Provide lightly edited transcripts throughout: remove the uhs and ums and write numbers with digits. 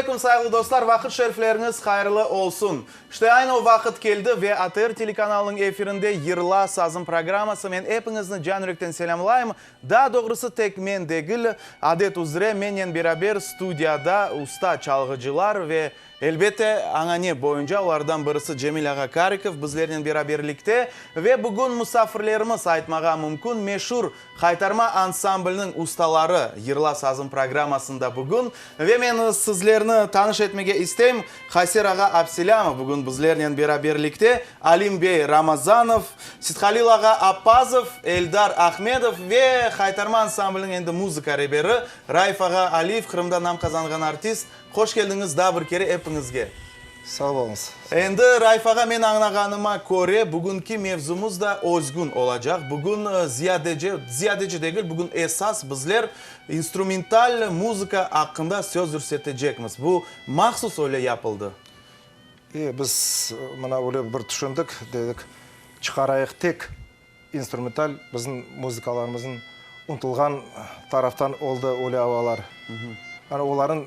aleyküm, sayğılı dostlar, vaqıt şerifleriñiz hayırlı olsun. İşte aynı o vaqıt keldi ve ATR telekanalınıñ efirinde Yırla sazım programması. Men epiñizni can-yürekten selâmlayım. Daa doğrusı tek men degil, adet üzre mennen beraber studiyada usta çalğıcılar ve Elbette, añane boyunca olardan birisi Cemil ağa Karikov bizlernen beraberlikte ve bugün musafirlerimiz aytmağa mümkün meşur Haytarma ansambliniñ ustaları Yırla sazım programmasında bugün ve men sizlerni tanış etmege isteyim, Hayser ağa Abselâmov bugün bizlernen beraberlikte, Alim bey Ramazanov, Sithalil ağa Appazov, Eldar Ahmedov ve Haytarma ansambliniñ endi muzıka reberi Raif ağa Aliyev, Qırımda nam qazanğan artist. Hoş keldiñiz daa bir kere epiñizge. Sağ oluñız. Endi, Raif ağa, men añlağanıma köre, bugünki mevzumız da özgün olacaq. Bugün ziyadece, ziyadece degil, bugün esas bizler instrumental muzıka aqqında söz yürsetecekmiz. Bu mahsus öyle yapıldı. E, biz mına öyle bir tüşündik, dedik, çıqarayıq tek instrumental bizim muzıkalarımıznıñ unutılğan taraftan oldı öyle avalar. Yani olarnı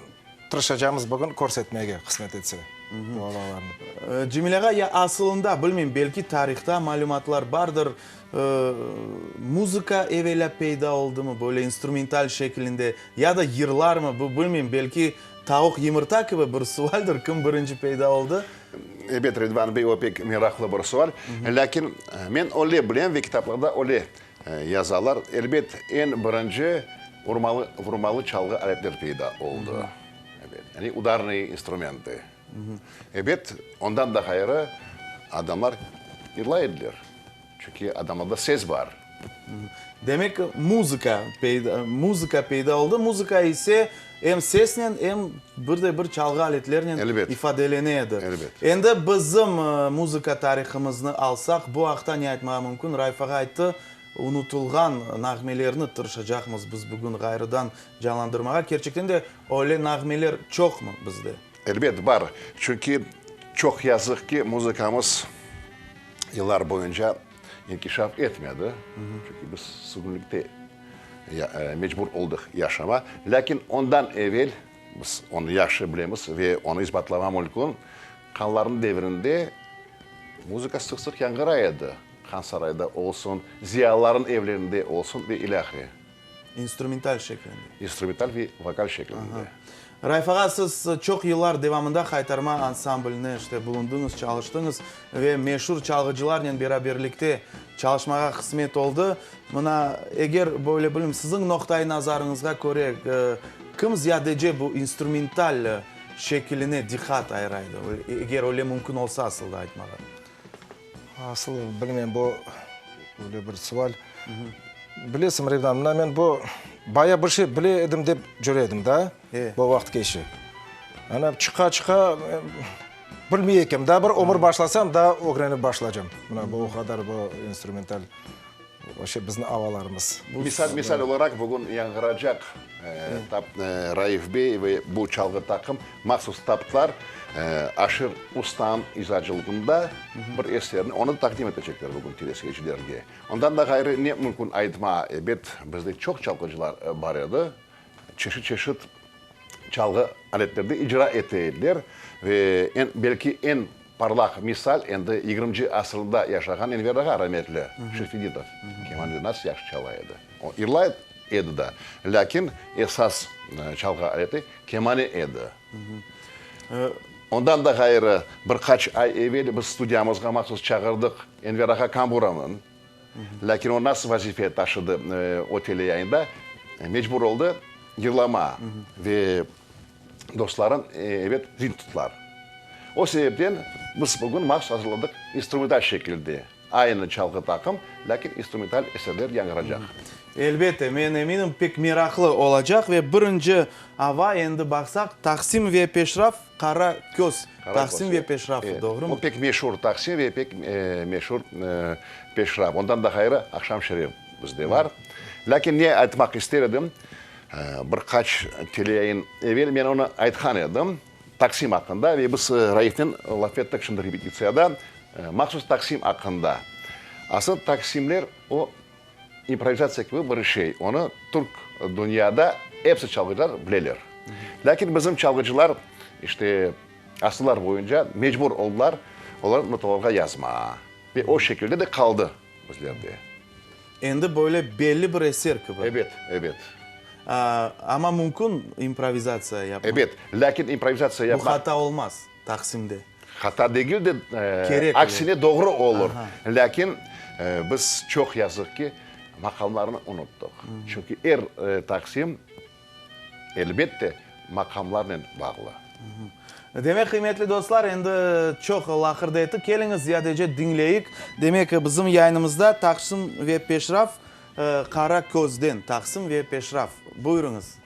tırışacağımız bugün körsetmege, qısmet etse, bu avalarnı. Cemil ağa, ya asılında, bilmeyim, belki tarihta malümatlar bardır, muzıka evelâ peyda oldımı, böyle instrumental şekilinde, ya da yırlarmı, bu, bilmeyim, belki tavuq yımırta kibi bir sualdir, kim birinci peyda oldı? Ebet, Ridvan bey, o pek meraqlı bir sual. Lâkin men öyle bilem ve kitaplarda öyle yazalar, elbet, eñ birinci urmalı, vurmalı çalğı aletler peyda oldı. Ebet, yani udarnıye instrumentı. Ebet, ondan da ğayrı adamlar yırlay ediler. Çünki adamlarda ses bar. Demek, muzıka peyda, muzıka peyda oldı. Muzıka ise em sesnen, em bir de bir çalğı aletlernen Elbet. ifadelene edi. Elbet. Endi bizim muzıka tarihımıznı alsaq, bu aqta ne aytmağa mümkün? Raif ağa ayttı, unutılğan nağmelerni tırışacaqmız biz bugün ğayrıdan canlandırmağa. Kerçekten de öyle nağmeler çoqmı bizde? Elbet, bar. Çünki çoq yazıq ki, muzıkamız yıllar boyunca inkişaf etmedi, çünki biz sürgünlikte mecbur oldıq yaşama. Lâkin ondan evel, biz onı yahşı bilemiz ve onı isbatlama mümkün, hanlarnıñ devrinde muzıka sıq-sıq yañğıray edi, Hansarayda olsun, ziyalılarnıñ evlerinde olsun ve ilâhre. İnstrumental şeklinde. İnstrumental ve vokal şeklinde. Raif ağa, siz çoq yıllar devamında Haytarma ansambline işte bulundıñız, çalıştıñız ve meşur çalğıcılarnen beraberlikte çalışmağa qısmet oldı. Mına, eger böyle bilmim, siziñ noqtai nazarıñızğa köre, kim ziyadece bu instrumental şekiline diqqat ayıra edi, eger öyle mümkün olsa asılda aytmağa? Asıl, bilmeyim, bu öyle bir sual. Bilesiñ, Revdan, mına men bu baya bir şey bile edim dep cüre edim da, bu vaqıt keçi. Ana, çıqa-çıqa bilmey ekem. Daa bir ömür başlasam, daa ögrenip başlaycam. Mına bu qadar bu instrumental, вообще bizni avalarımız. Misal, misal olaraq, bugün yañğıracaq tap Raif bey ve bu çalğı taqım mahsus taptılar, Aşır ustanıñ izacılığında bir eserni, onı taqdim etecekler bugün teleseyircilerge. Ondan da ğayrı ne mümkün aytma, ebet, bizde çoq çalğıcılar bar edi, çeşit-çeşit çalğı aletlerde icra ete ediler ve eñ, belki eñ parlaq misal endi yigirminci asırda yaşağan Enver ağa rametli Şerfedinov kemanede nasıl yahşı çala edi. O yırlay edi da, lâkin esas çalğı aleti kemane edi. Ondan da ğayrı, bir qaç ay evel biz studiyamızğa mahsus çağırdıq Enver ağa Kamburovnıñ, lâkin o nasıl vazife taşıdı o teleyayında, mecbur oldı yırlama ve dostlarım, ebet, zil tuttılar. O sebepten biz bugün mahsus azırladıq instrumental şekilde. Aynı çalğı taqım, lâkin instrumental eserler yañğıracaq. Elbette, men eminim, pek meraqlı olacaq ve birinci ava, endi baqsaq, Taqsim ve Peşraf, Qara köz, Taqsim ve Peşraf, doğrumı? O pek meşur Taqsim ve pek meşur Peşraf. Ondan da ğayrı, Aqşam şeref bizde bar. Lâkin ne aytmaq ister edim, bir qaç teleyayın evel men onı aytqan edim, Taqsim aqqında ve biz Raifnen laf ettik şimdi repetitsiyada, mahsus taqsim aqqında. Asıl taqsimler o, improvizatsiya kibi bir şey, onı türk dünyada episi çalğıcılar bileler. Lâkin bizim çalğıcılar. İşte, asırlar boyunca mecbur oldılar olar notalarğa yazma. Ve o şekilde de qaldı bizlerde. Endi böyle belli bir eser kibi. Ebet, ebet. Amma mümkün improvizatsiya yapmaq. Ebet, lâkin improvizatsiya yapmaq. Bu hata olmaz taqsimde. Hata degil de, aksine doğru olur. Lâkin biz çoq yazıq ki, maqamlarnı unuttıq. Çünki er taqsim, elbette, maqamlarnen bağlı. Demek, qıymetli dostlar, endi çoq laqırdı ettik. Keliñiz, ziyadece diñleyik. Demek, bizim yayınımızda Taqsim ve Peşraf Qara közden, Taqsim ve Peşraf. Buyurıñız.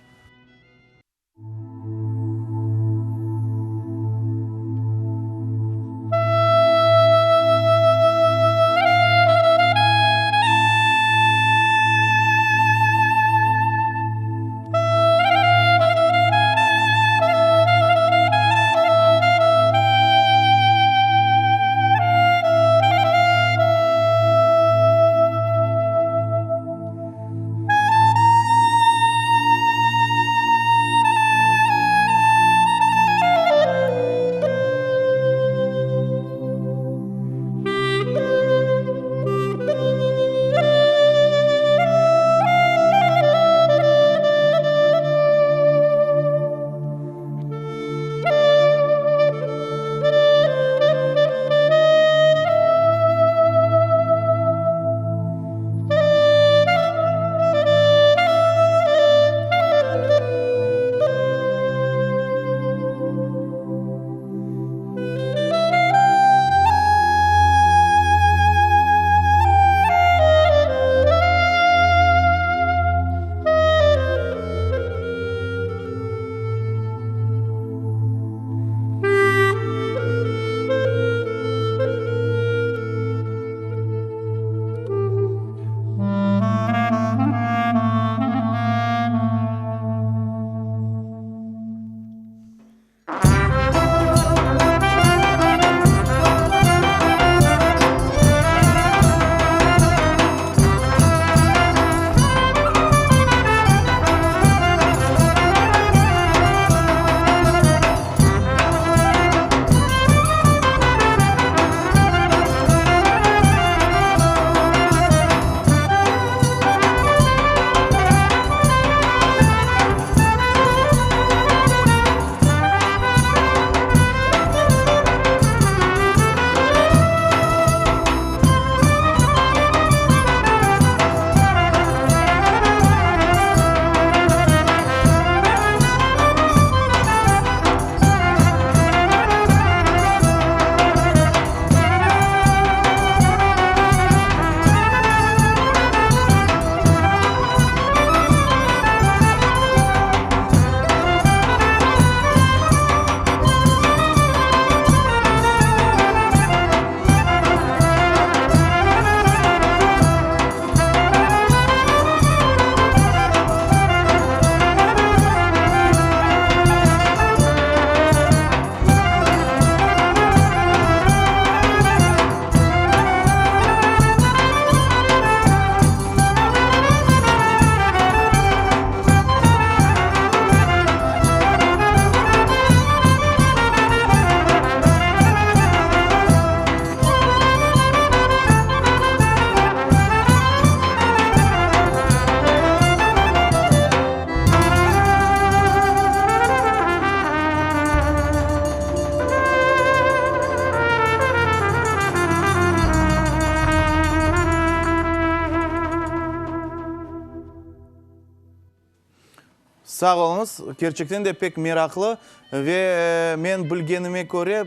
Sağ oluñız, kerçekten de pek meraqlı ve men bilgenime köre,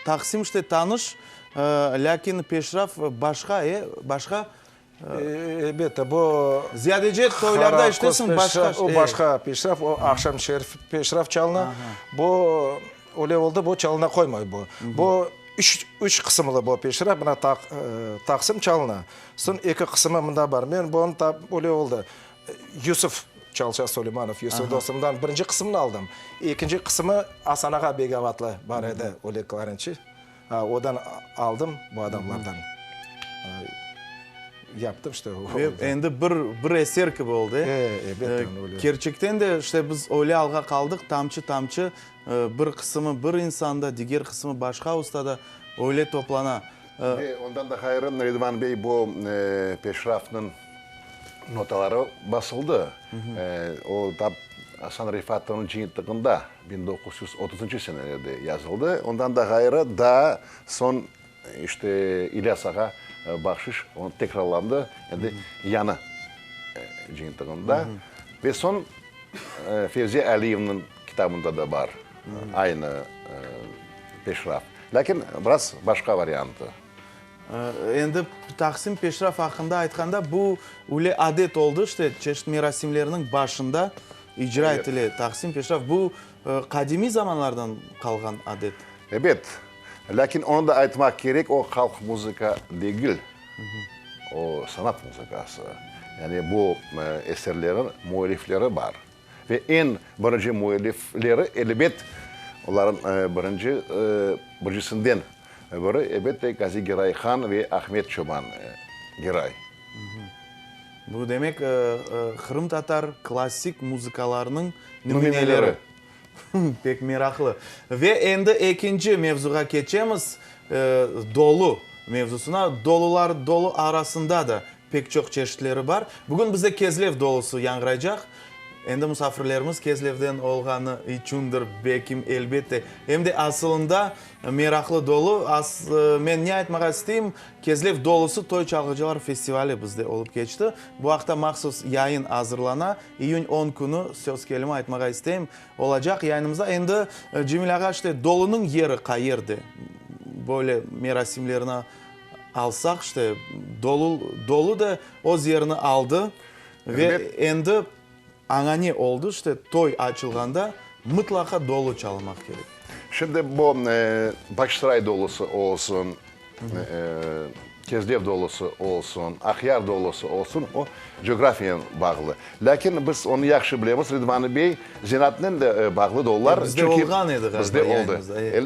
taqsim işte tanış, lâkin peşraf başqa, e, başqa. Elbette, bu. Ziyadece toylarda işlesiñ, başqa. O başqa peşraf, o aqşam şerif peşraf çalına. Bu öyle oldı, bu çalına qoymay bu. Bu üç, üç qısımlı bu peşraf, mına taqsim çalına. Soñ eki qısımı mında bar. Men bunı tap, öyle oldı. Yusuf Çalça Suleymanov, Yusuf dostumdan birinci qısımını aldım. Ekinci qısımı Asan ağa Begavatlı bar edi, öyle klarinetçi. Odan aldım bu adamlardan. Yaptım işte. Ve endi bir, bir eser kibi oldı, e? E, elbette, öyle. Kerçekten de, işte biz öyle alğa qaldıq, tamçı-tamçı, bir qısımı bir insanda, diger qısımı başqa ustada, öyle toplana. Ve ondan da ğayrı, Ridvan bey, bu peşrafnıñ notaları basıldı. O tap Asan Refatovnıñ cıyıntığında 1930-ncı senelerde yazıldı. Ondan da ğayrı, daa soñ İşte, İlyas ağa bahşış, onı tekrarlandı, endi yañı cıyıntığında. Ve soñ Fevzi Aliyevniñ kitabında da bar aynı peşraf. Lâkin biraz başqa variantı. Endi Taqsim peşraf aqqında aytqanda, bu öyle adet oldı, işte, çeşit merasimlerniñ başında icra etile Taqsim peşraf. Bu qadimiy zamanlardan qalğan adet. Ebet. Lâkin onı da aytmaq kerek, o halq muzıka degil, o sanat muzıkası. Yani bu eserlerniñ müellifleri bar. Ve eñ birinci müellifleri, elbet, olarnıñ birinci, birincisinden biri, elbette, Gazi Geray Han ve Ahmet Çoban Geray. Bu demek, qırımtatar klassik muzıkalarınıñ nümüneleri. Pek meraqlı. Ve endi ekinci mevzuğa keçemiz, dolu mevzusına. Dolular, dolu arasında da pek çoq çeşitleri bar. Bugün bizde Kezlev dolusı yañğıraycaq. Endi musafirlerimiz Kezlevden olğanı içündir, belkim, elbette. Em de asılında meraqlı dolu. Men ne aytmağa isteyim, Kezlev dolusı toy çalğıcılar festivali bizde olıp keçti. Bu aqta mahsus yayın azırlana. İyün on künü, söz kelimi aytmağa isteyim, olacaq yayınımızda. Endi, Cemil ağa, işte, dolunıñ yeri qayerde? Böyle merasimlerni alsaq, işte, dolu, dolu da öz yerini aldı ve endi añane oldı, işte, toy açılğanda mıtlaqa dolu çalınmaq kerek. Şimdi bu Bağçasaray dolusı olsun, Kezlev dolusı olsun, Aqyar dolusı olsun, o coğrafiyanen bağlı. Lâkin biz onı yahşı bilemiz, Ridvan bey, zenaatnen de bağlı dolular. Bizde olğan edi ğaliba. Bizde oldı,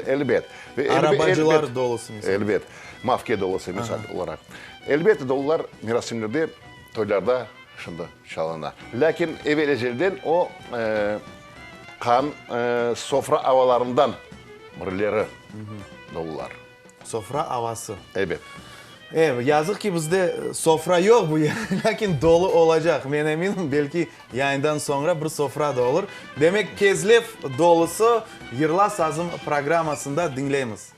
elbet. Arabacılar dolusı misal. Elbet, Mavke dolusı misal olaraq. Elbette, dolular merasimlerde, toylarda şimdi çalına. Lâkin evel-ezelden o qan sofra avalarından birileri dolular. Sofra avası. Ebet. E, yazıq ki, bizde sofra yoq bu yerde, lâkin dolu olacaq. Men eminim, belki yayından soñra bir sofra da olur. Demek, Kezlev dolusı Yırla sazım programmasında diñleymiz.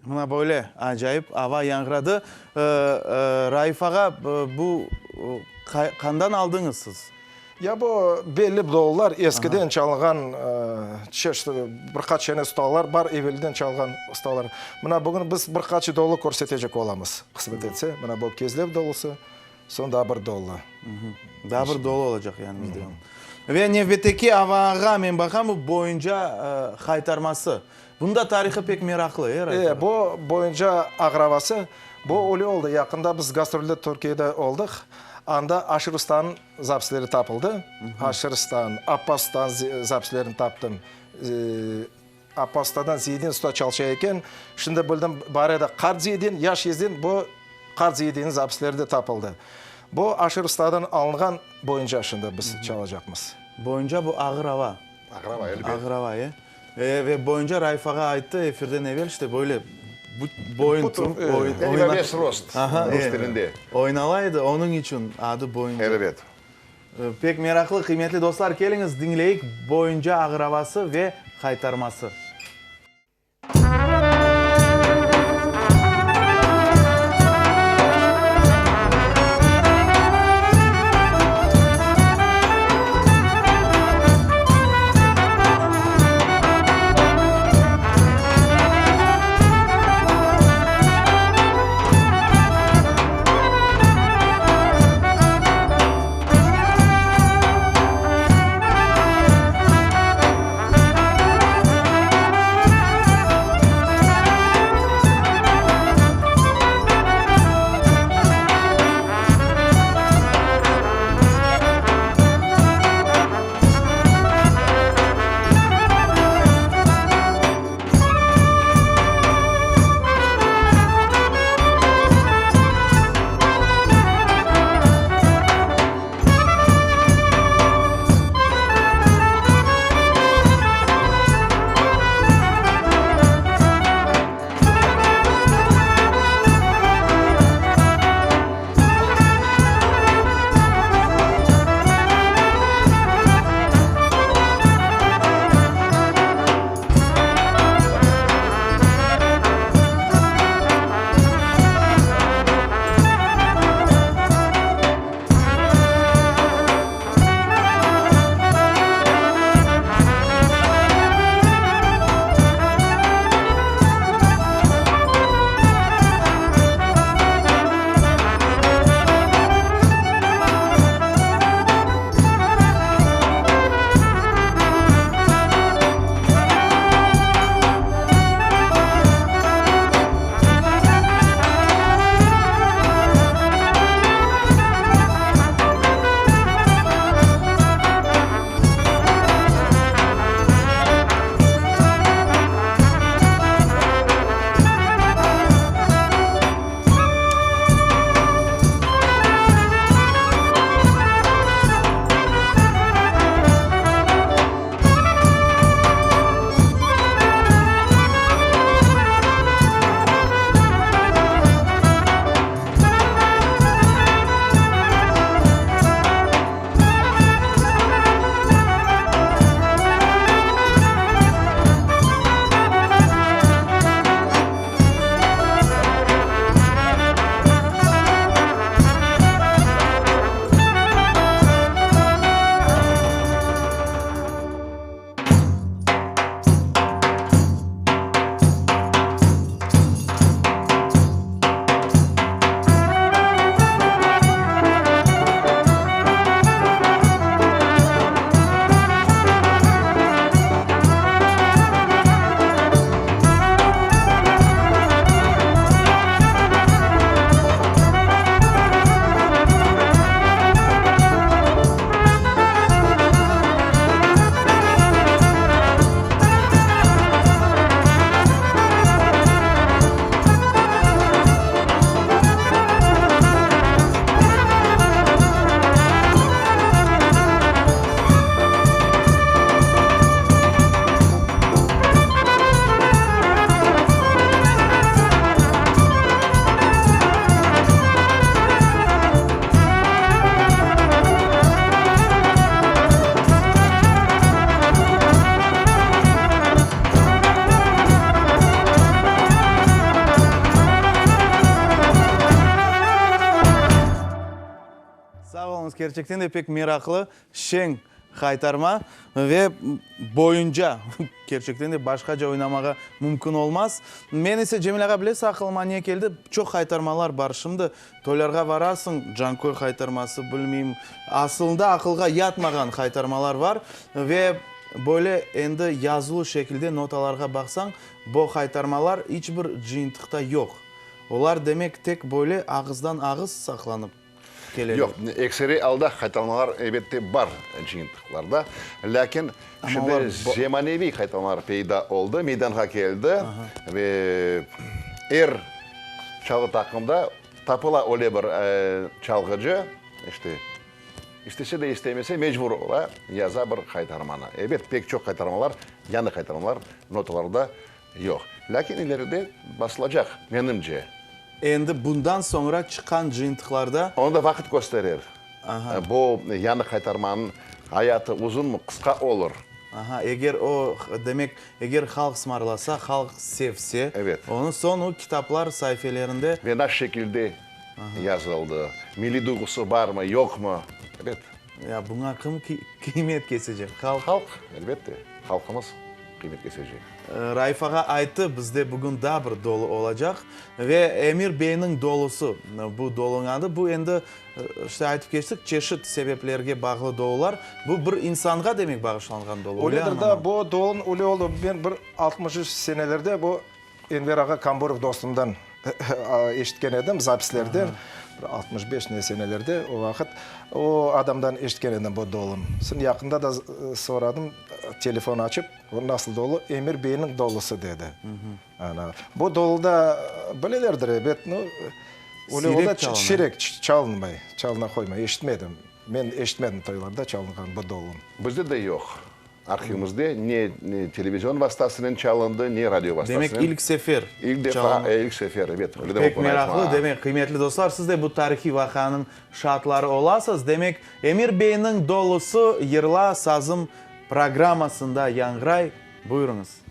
Mına böyle acayip ava yañğıradı. Raif ağa, bu qandan aldıñız siz? Ya bu belli dolular, eskiden çalınğan çeşit bir qaç tane ustalar bar, evelden çalğan ustalar. Mına bugün biz bir qaç dolu körsetecek olamız, qısmet etse. Mına bu Kezlev dolusı, soñ daa bir dolu. Daa bir dolu olacaq yani bizde. Ve nevbetteki avağa men baqam, bu boyunca haytarması. Bunıñ da tarihı pek meraqlı, e, Raif ağa? E, bu boyunca ağravası, bu öyle oldı, yaqında biz gastrolde Türkiyede oldıq, anda Aşır ustanıñ zapisleri tapıldı, Aşır ustanıñ, Appaz ustanıñ zapislerini taptım. Appaz ustadan Ziyedin usta çalışa eken, şimdi bildim, bar edi qart Ziyedin, yaş Ziyedin, bu qart Ziyedinniñ zapisleri de tapıldı. Bu Aşır ustadan alınğan boyunca şimdi biz çalacaqmız. Boyunca bu ağır ava. Ağır ava, elbet. Ağır ava, e. Ve boyunca Raif ağa ayttı efirden evel, işte böyle boyun turıp oyna. Весь рост, rus tilinde. Oynala edi, onıñ içün adı boyunca. Elbet. Pek meraqlı, qıymetli dostlar, keliñiz, diñleyik boyunca ağır avası ve qaytarması. Kerçekten de pek meraqlı, şeñ haytarma ve boyunca, kerçekten de başqaca oynamağa mümkün olmaz. Men ise, Cemil ağa, bilesiz, aqılıma ne keldi? Çoq haytarmalar bar. Şimdi toylarğa varasıñ, Canköy haytarması, bilmeyim, asılında aqılğa yatmağan haytarmalar var ve böyle endi yazılı şekilde notalarğa baqsañ, bo haytarmalar iç bir cıyıntıqta yoq. Olar, demek, tek böyle ağızdan ağız saqlanıp keleler. Yoq, ekseriy alda qaytarmalar, elbette, bar cıyıntıqlarda. Lâkin şimdi zemaneviy qaytarmalar peyda oldı, meydanğa keldi ve er çalğı taqımda tapıla öyle bir çalğıcı, işte, istese de, istemese, mecbur ola, yaza bir qaytarmanı. Ebet, pek çoq qaytarmalar, yañı qaytarmalar notalarda Yoq. Lâkin ileride basılacaq, menimce. Endi bundan soñra çıqqan cıyıntıqlarda. Onı da vaqıt kösterer. Bu yañı qaytarmanıñ ayatı uzunmı, qısqa olur. Aha, eger o, demek, eger halq sımarlasa, halq sevse, Evet. onı soñ o kitaplar saifelerinde. Ve nasıl şekilde yazıldı, milliy duyğusı barmı, yoqmı, ebet. Ya buña kim qıymet kesecek? Halq. Halq, elbette, halqımız. Qıymet kesecek. Raif ağa ayttı, bizde bugün daa bir dolu olacaq. Ve Emir beyniñ dolusı, bu dolunıñ adı, bu endi, işte aytıp keçtik, çeşit sebeplerge bağlı dolular. Bu bir insanğa demek bağışlanğan dolu, öyle Öyledir da, bu dolun öyle oldı. Men bir 60 senelerde bu Enver ağa Kamburov dostumdan eşitken edim, zapislerden, bir 65 ne senelerde o vaqıt o adamdan eşitken edim bu dolun. Soñ yaqında da soradım, telefon açıp, bu nasıl dolu, Emir beyniñ dolusı dedi. Ana, bu doluda bilelerdir ebet, nu, öyle oldı, siyrek çalınmay, çalına qoymay, eşitmedim. Men eşitmedim toylarda çalınğan bu dolun. Bizde de yoq. Arhivimizde ne televizion vastasınen çalındı, ne radio vastasınen. Demek, ilk sefer İlk defa, ilk sefer, ebet, öyle de Pek mümkün aytmağa. meraqlı. Demek, qıymetli dostlar, siz de bu tarihiy vaqianıñ şaatları olasız. Demek, Emir beyniñ dolusı Yırla, sazım programmasında yañğıray. Buyurıñız.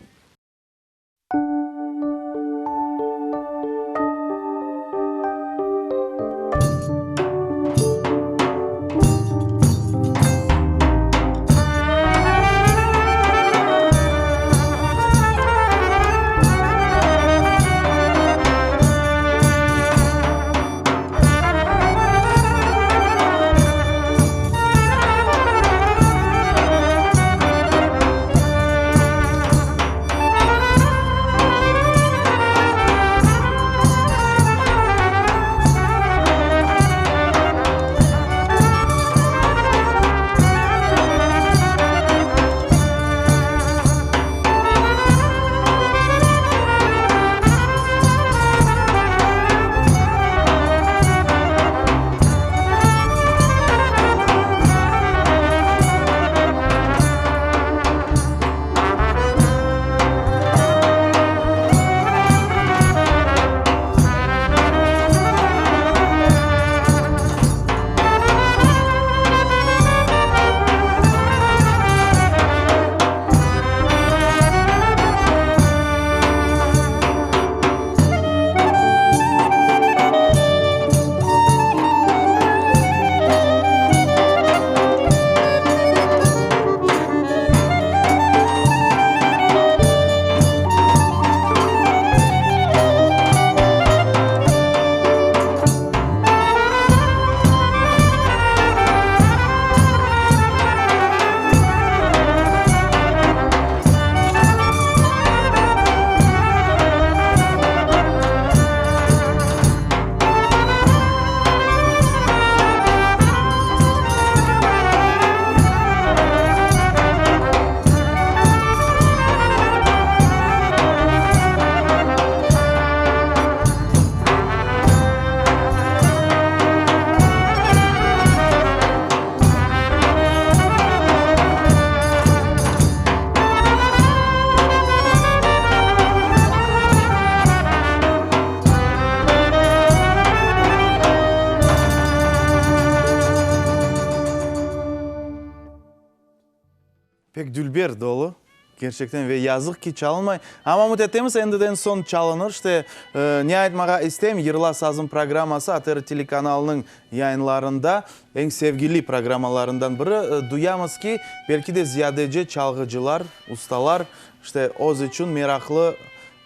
Pek dülber dolu. Kerçekten ve yazıq ki çalınmay. Amma ümüt etemiz endiden soñ çalınır. İşte, ne aytmağa isteyim, Yırla sazım programması ATR telekanalınıñ yayınlarında eñ sevgili programmalarından biri. Duyamız ki, belki de ziyadece çalğıcılar, ustalar, işte, öz içün meraqlı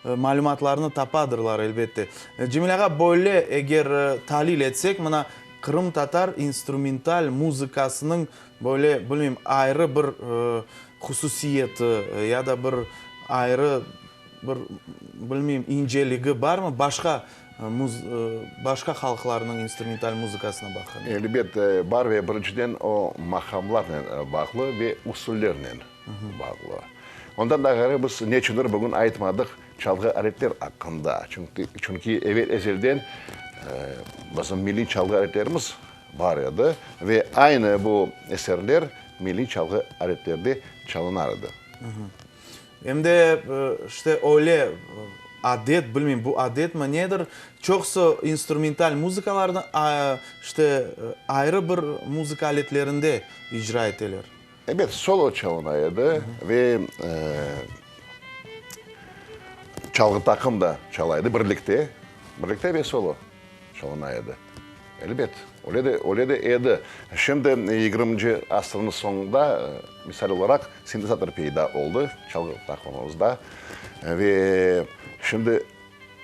malümatlarnı tapadırlar, elbette. Cemil ağa, böyle eger talil etsek, mına, qırımtatar instrumental muzıkasınıñ böyle, bilmeyim, ayrı bir hususiyeti ya da bir ayrı bir, bilmeyim, inceligi barmı başqa başqa halqlarnıñ instrumental muzıkasına baqqanda? Elbet, bar ve birinciden o maqamlarnen bağlı ve usullernen bağlı. Ondan da ğayrı biz neçündir bugün aytmadıq çalğı aletler aqqında. Çünki, çünki evel-ezelden bizim milliy çalğı aletlerimiz bar edi ve aynı bu eserler milliy çalğı aletlerde çalınar edi. Em de, işte, öyle adet, bilmeyim, bu adetmi, nedir, çoqusı instrumental muzıkalarnı, işte, ayrı bir muzıka aletlerinde icra eteler. Ebet, solo çalına edi ve çalğı taqım da çala edi birlikte, birlikte ve solo çalına edi. Elbet, öyle de, öyle de edi. Şimdi yigirminci asırnıñ soñunda, misal olaraq, sintezator peyda oldı çalğı taqımımızda ve şimdi,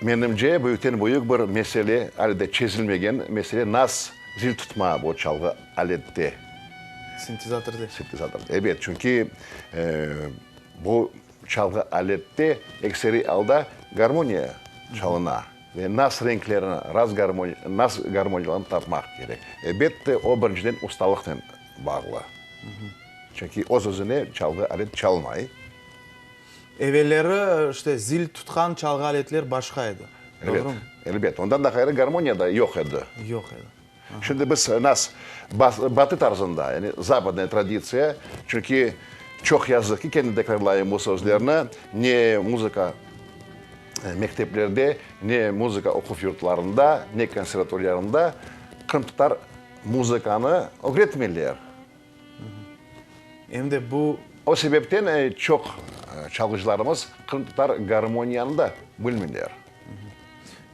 menimce, büyükten-büyük bir mesele, ale de çezilmegen mesele, nas zil tutma bu çalğı alette. Sintezatorda. Sintezatorda, ebet, çünki bu çalğı alette ekseriy alda garmoniya çalına. Ve nas renklerini, raz garmoniya, nas garmoniyalarını tapmaq kerek. Elbette, o, birinciden, ustalıqnen bağlı. Çünki öz-özüne çalğı alet çalmay. Evelleri, işte, zil tutqan çalğı aletler başqa edi. Elbet, elbet. Ondan da ğayrı garmoniya da yoq edi. Yoq edi. Şimdi biz nas batı tarzında, yani zapadnaya traditsiya, çünki çoq yazıq ki, kene tekrarlayım bu sözlerni, ne muzıka mekteplerde, ne muzıka oquv yurtlarında, ne konservatoriyalarında qırımtatar muzıkanı ögretmeyler. Em de bu. O sebepten çoq çalğıcılarımız qırımtatar garmoniyanı da bilmeyler.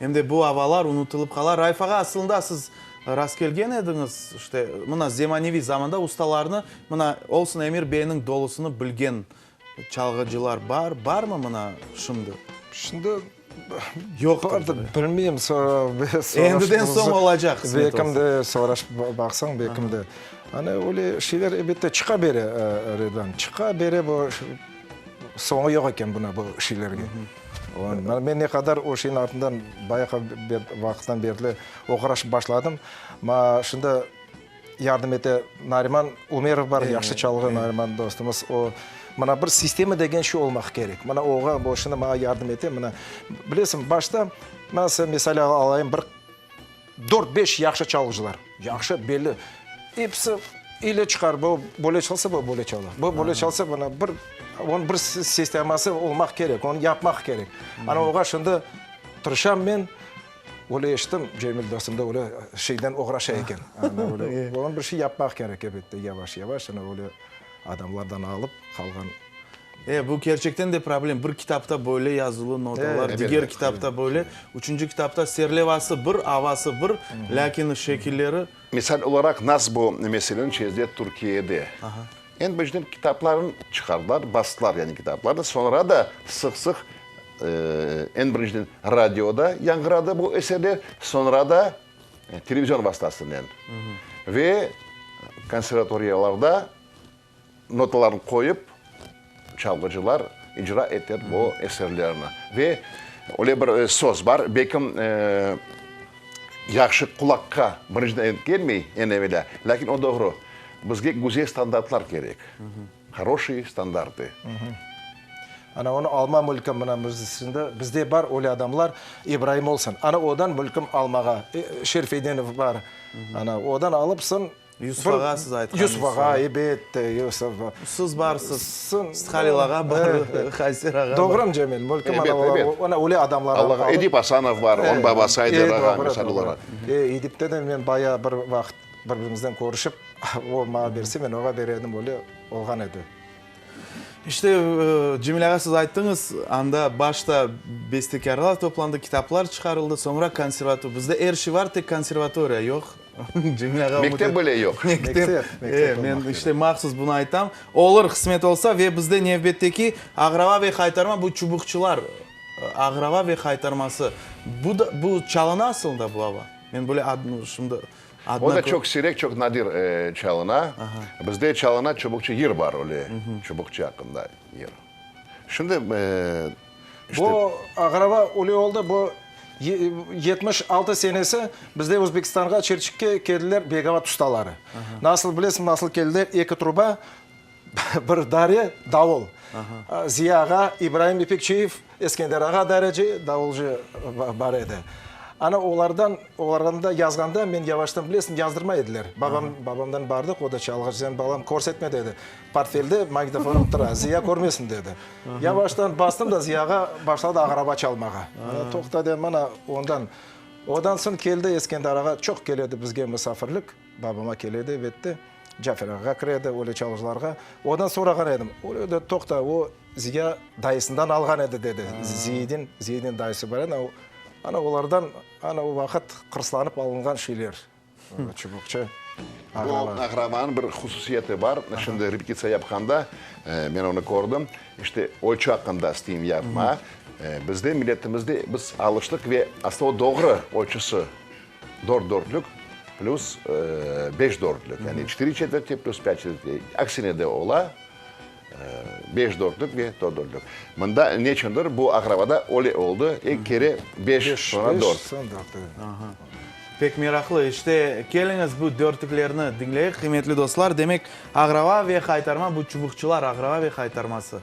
Em de bu avalar unutılıp qala. Raif ağa, asılında siz rastkelgen ediñiz, işte, mına, zemaneviy zamanda ustalarnı, mına, olsun Emir beyniñ dolusını bilgen çalğıcılar bar, barmı mına şimdi? Şimdi Yoqtır. Bardır, bilmeyim. Endiden soñ olacaq, qısmet olsa. Belkim de soraşıp baqsañ, belkim de. Ana öyle şeyler elbette çıqa bere, Redvan, çıqa bere bu, soñu yoq eken buna, bu şeylerge. Men ne qadar o şeyniñ artından bayağı bir vaqıttan berli oğraşıp başladım. Ma şimdi yardım ete Nariman Umerov bar, yahşı çalğı Nariman dostumız. O, mına bir sistema degen şey olmaq kerek. Mına oğa bu şimdi maña yardım ete. Mına, bilesiñ, başta, men misal alayım, bir dört-beş yahşı çalğıcılar, yahşı, belli, episi ile çıqar, bu böyle çalsa, bu böyle çala, bu böyle çalsa, mına bir, onıñ bir sisteması olmaq kerek, onı yapmaq kerek. Ana oğa şimdi tırışam men, öyle eşittim, Cemil dostum da öyle şeyden oğraşa eken. Ana öyle, onıñ bir şey yapmaq kerek, elbette, yavaş-yavaş, ana öyle adamlardan alıp qalğan. E, bu kerçekten de problem. Bir kitapta böyle yazılı notalar, diger kitapta böyle, üçünci kitapta serlevası bir, avası bir, lâkin şekilleri. Misal olaraq, nas bu meseleni çezdi Türkiyede. Eñ birinciden kitaplarını çıqardılar, bastılar yani kitaplarnı, soñra da sıq-sıq eñ birinciden radioda yañğıradı bu eserler, soñra da televizion vastasınen ve konservatoriyalarda notalarnı qoyıp, çalğıcılar icra eter bu eserlerni. Ve öyle bir söz bar, belkim, yahşı qulaqqa birinciden kelmey eñ evelâ, lâkin o doğru, bizge güzel standartlar kerek, horoşiy standartı. Ana, onı alma mülkim, mına biz şimdi, bizde bar öyle adamlar, İbraim olsun, ana odan mülkim almağa, Şerif Eydenov bar, ana odan alıpsın, Yusuf ağa siz aytqan Yusuf ağa, ebette, Yusuf. Siz barsız, Halil ağa bar, Hayser ağa bar. Doğrumı, Cemil? Mülküm ana olar, ana öyle adamlar. Allağa, Edip Asanov bar, onıñ babası Ayder ağa, misal olaraq. Edipte de men bayağı bir vaqıt bir-birimizden körüşip, o maña berse, men oña bere edim, öyle olğan edi. İşte, Cemil ağa, siz ayttıñız, anda başta bestekârlar toplandı, kitaplar çıqarıldı, soñra konservatoriya. Bizde er şey bar, tek konservatoriya yoq. Cemil ağa, Mektep bile yoq. Mektep, mektep. Men işte mahsus bunı aytam. Olur, qısmet olsa, ve bizde nevbetteki Ağrava ve haytarma, bu çubuqçılar Ağrava ve haytarması. Bu da, bu çalına asılında bu ava? Men böyle adını şimdi O da çoq siyrek, çoq nadir çalına. Bizde çalına çubuqçı yır bar, öyle çubuqçı aqqında yır. Şimdi, işte. Bu Ağrava öyle oldı, bu 76 senesi bizde Özbekistanğa Çirçikke keldiler Begovat ustaları. Nasıl bilesiñ, nasıl keldiler, eki truba, bir dare, davul. Ziya ağa, İbraim İpekçiyev, Eskender ağa dareci, davulcı bar edi. Ana olardan, olarğanda yazğanda men yavaştan bilesiñ, yazdırmay ediler. Babam, babamdan bardıq, o da çalğıcı, sen balam körsetme dedi. Portfelde magnitofonım tura, Ziya körmesin dedi. Yavaştan bastım da Ziya ağa başladı ağraba çalmağa. Ana toqta dedim, ana ondan. Odan soñ keldi Eskender ağa, çoq keledi bizge musafirlik, babama keledi ebette. Cafer ağağa kire edi, öyle çalğıcılarğa. Ondan sorağan edim. O dedi, toqta, o Ziya dayısından alğan edi, dedi. Ziyedin, Ziyedin dayısı bar edi, ana olardan, ana o vaqıt qırslanıp alınğan şeyler, çubuqçı ağrava. Bu ağravanıñ bir hususiyeti bar. Şimdi repetitsiya yapqanda men onı kördim. İşte, ölçü aqqında isteyim yapma. Bizde, milletimizde biz alıştıq ve aslında o doğru ölçüsi. Dört dörtlük plüs beş dörtlük, yani çetiri çetvirti plüs pât çetvirti, aksine de ola, beş dörtlük ve dört dörtlük. Mında neçündir bu aqrabada öyle oldı, ilk kere beş, soñra dört. Pek meraqlı. İşte, keliñiz bu dörtlüklerni diñleyik, qıymetli dostlar. Demek, aqraba ve haytarma, bu çubuqçılar aqraba ve haytarması.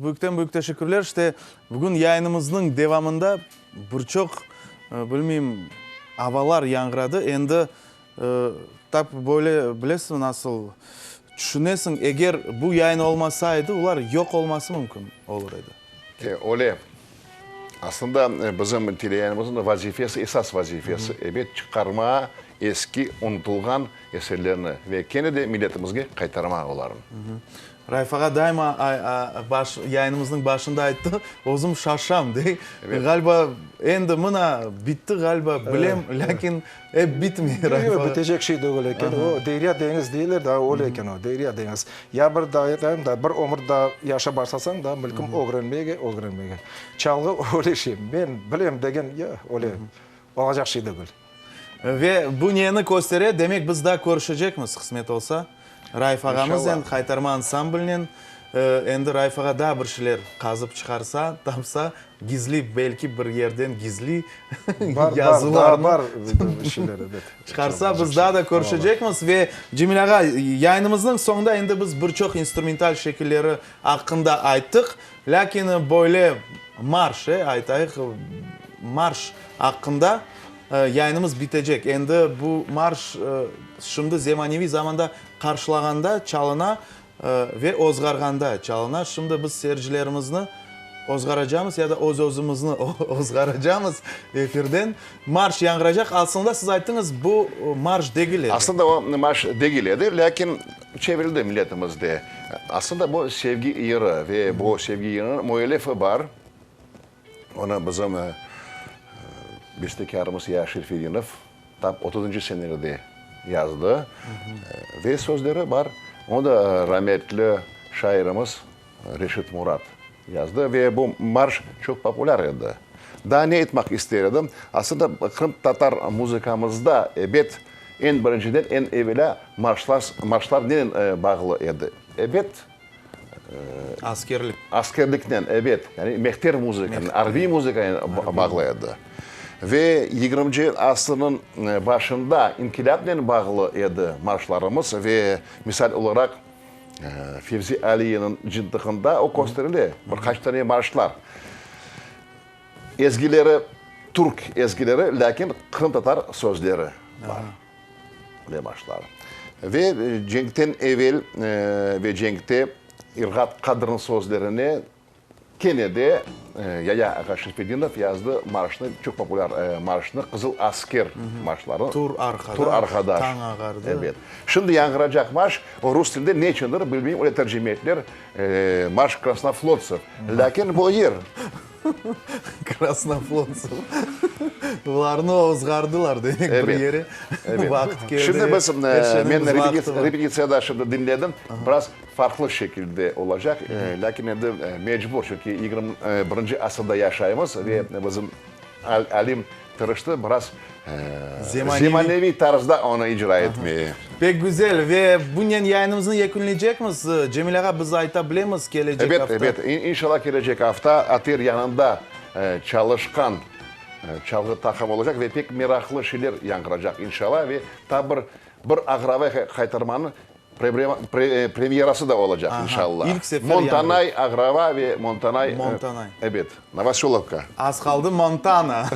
Büyükten-büyük teşekkürler. İşte, bugün yayınımıznıñ devamında bir çoq, bilmeyim, avalar yañğıradı. Endi tap böyle, bilesiñmi, nasıl tüşünesiñ, eger bu yayın olmasa edi, olar yoq olması mümkün olur edi. Öyle. Aslında bizim teleyayınımıznıñ vazifesi, esas vazifesi, ebet, çıqarma eski, unutılğan eserlerni ve kene de milletimizge qaytarma olarnı. Raif ağa daima baş, yayınımıznıñ başında ayttı, özüm şaşam, dey. Ğaliba, endi mına, bitti ğaliba, bilem, lâkin ep bitmey, Raif ağa. Yoq, bitecek şey degil eken. O, derya deñiz deyler da, öyle eken o, derya deñiz. Ya bir daa aytayım da, bir ömür daa yaşap başlasañ da, mülküm ögrenmege, ögrenmege. Çalğı öyle şey, men bilem degen, yoq, öyle olacaq şey degil. Ve bu neni köstere? Demek, biz daa körüşecekmiz, qısmet olsa, Raif ağamıznen, Qaytarma ansamblnen. Endi Raif ağa daa bir şeyler qazıp çıqarsa, tapsa, gizli, belki bir yerden gizli yazılarnı Bar, bar, bir şeyler, ebet. Çıqarsa, biz daa da körüşecekmiz. Ve, Cemil ağa, yayınımıznıñ soñunda endi biz bir çoq instrumental şekilleri aqqında ayttıq. Lâkin böyle marş, e, aytayıq, marş aqqında yayınımız bitecek. Endi bu marş şimdi zemaneviy zamanda qarşılağanda çalına ve ozğarğanda çalına. Şimdi biz seyircilerimizni ozğaracamız ya da öz-özümizni ozğaracamız efirden. Marş yañğıracaq. Aslında siz ayttıñız, bu marş degil edi. Aslında o marş degil edi, lâkin çevirildi milletimizde. Aslında bu sevgi yırı ve bu sevgi yırınıñ müellifi bar. Onı bizim bestekârımız Ya Şerfedinov tap otuzıncı senelerde yazdı ve sözleri bar. Onı da rametli şairimiz Reşit Murat yazdı ve bu marş çoq populâr edi. Daa ne aytmaq ister edim, aslında qırımtatar muzıkamızda, ebet, eñ birinciden, eñ evelâ marşlar, marşlar nenen bağlı edi? Ebet, Askerlik. Askerliknen, ebet, yani mehter muzıkanen, arbiy muzıkanen bağlı edi. Ve yigirminci asırnıñ başında inkilâpnen bağlı edi marşlarımız ve, misal olaraq, Fevzi Aliyeniñ cıntığında o kösterile, bir qaç tane marşlar. Ezgileri türk ezgileri, lâkin qırımtatar sözleri bar. Öyle marşlar. Ve cenkten evel ve cenkte Irğat Qadırnıñ sözlerine Kene de Yaya ağa Şerfedinov yazdı marşnı, çoq populâr marşnı, Qızıl asker marşları. Tur arqadaş, Tur arqadaş. Tañ ağardı. Ebet. Şimdi yañğıracaq marş, o rus tilinde ne içündir, bilmeyim, öyle tercime ettiler, Marş krasnoflotsev. Lâkin bu yır. Krasnoflotsev. Bularnı ozğardılar, demek, bir yere. Vaqıt keldi. Şimdi biz, men repetitsiyada şimdi diñledim, biraz Farqlı şekilde olacaq, lâkin endi mecbur, çünki 21-nci asırda yaşaymız ve bizim Alim tırıştı biraz zemaneviy tarzda onı icra etmeye. Pek güzel ve bunen yayınımıznı yekünleycekmiz. Cemil ağa, biz ayta bilemiz kelecek afta. Ebet, ebet, inşallah kelecek afta ATR yanında çalışqan çalğı taqımı olacaq ve pek meraqlı şeyler yañğıracaq inşallah ve ta bir bir Ağrava qaytarmanı Premyerası da olacaq, inşallah. İlk sefer yañı. Montanay Agrava ve Montanay. Montanay. Ebet, Novosölovka. Az qaldı Montana.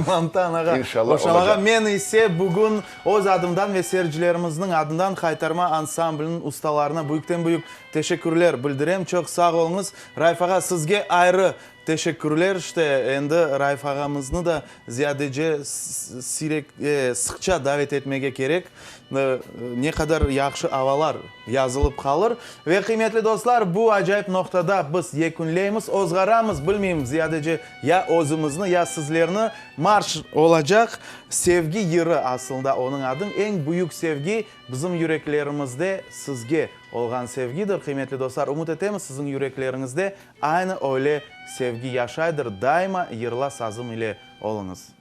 Montanağa İnşallah oşamağa. olacaq. Men ise bugün öz adımdan ve seyircilerimizniñ adından Haytarma ansambliniñ ustalarına büyükten-büyük teşekkürler bildirem. Çoq sağ oluñız. Raif ağa, sizge ayrı teşekkürler. İşte, endi Raif ağamıznı da ziyadece siyrek, sıqça davet etmege kerek. Ne qadar yahşı avalar yazılıp qalır. Ve, qıymetli dostlar, bu acayip noqtada biz yekünleymiz, ozğaramız, bilmeyim, ziyadece ya özümizni, ya sizlerni. Marş olacaq. Sevgi yırı aslında onıñ adı. Eñ büyük sevgi bizim yüreklerimizde sizge olğan sevgidir, qıymetli dostlar. Ümüt etemiz, siziñ yürekleriñizde aynı öyle sevgi yaşaydır. Daima yırla sazım ile oluñız.